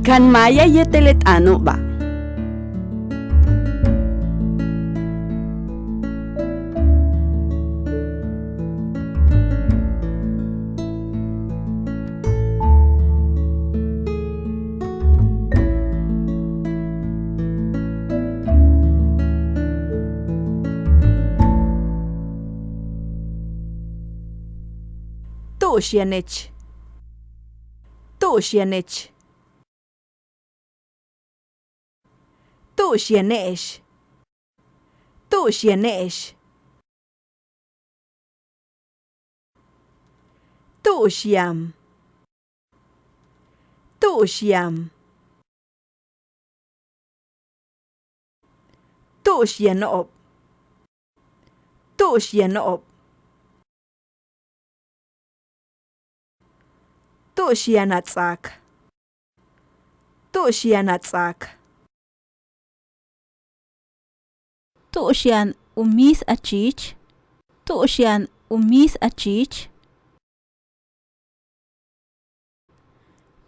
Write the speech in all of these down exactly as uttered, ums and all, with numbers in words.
Kan maaya yéetel le t'aano'oba'. Tu'ux yanech. Tu'ux yanech. Tu'ux yane'ex. Tu'ux yane'ex. Tu'ux yaan. Tu'ux yaan. Tu'ux yano'ob. Tu'ux yano'ob. Tu'ux yaan a ts'aak. Tu'ux yaan a ts'aak. Tu'ux yaan u miis a chiich. Tu'ux yaan u miis a chiich.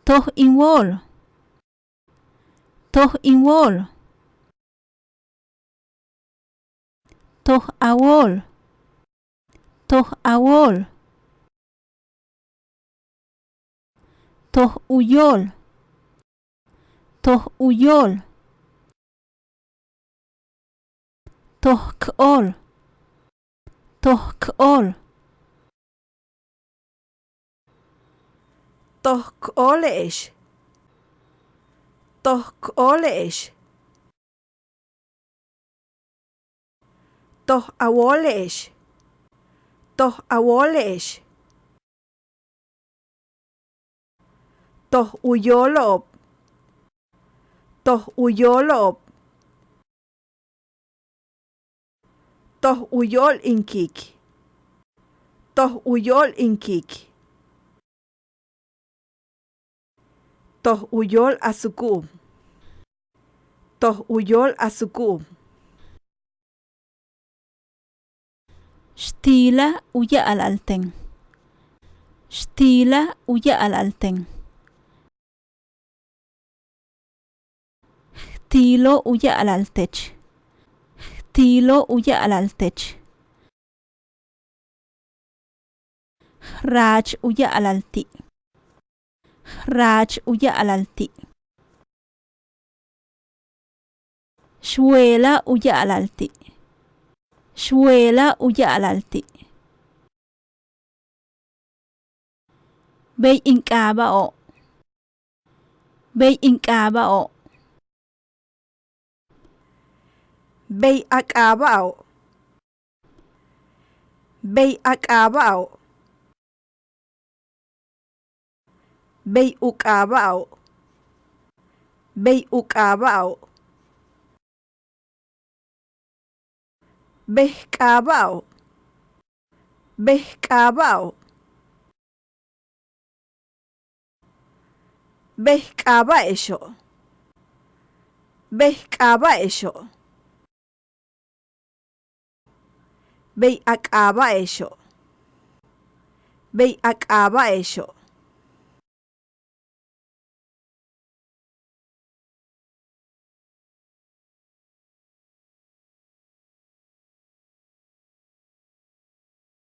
Toj in wóol. Toj in wóol. Toj a wóol. Toj a wóol. Toj u yóol. Toj u yóol. Toj k óol. Toj k óol. Toj k óole'ex. Toj k óole'ex. Toj a wóole'ex. Toj a wóole'ex. Toj u yóolo'ob. Toj u yóolo'ob. Toj u yóol in kiik. Toj u yóol in kiik. Toj u yóol a suku'ub. Toj u yóol a suku'ub. Xtiila u ya'ala'al ten. Xtiila u ya'ala'al ten. Jtiilo' u ya'ala'al tech. Jtiilo' u ya'ala'al tech. Jraach u ya'ala'al ti'. Jraach u ya'ala'al ti'. Xweela' u ya'ala'al ti'. Xweela' u ya'ala'al ti'. Bey in k'aaba'o'. Bey in k'aaba'o'. Bey a k'aaba'o'. Bey a k'aaba'o'. Bey u k'aaba'o'. Bey u k'aaba'o'. Bey k'aaba'o'. Bey k'aaba'o'. Bey k'aaba'exo'. Bey k'aaba'exo'. Bey a k'aaba'exo'. Bey a k'aaba'exo'.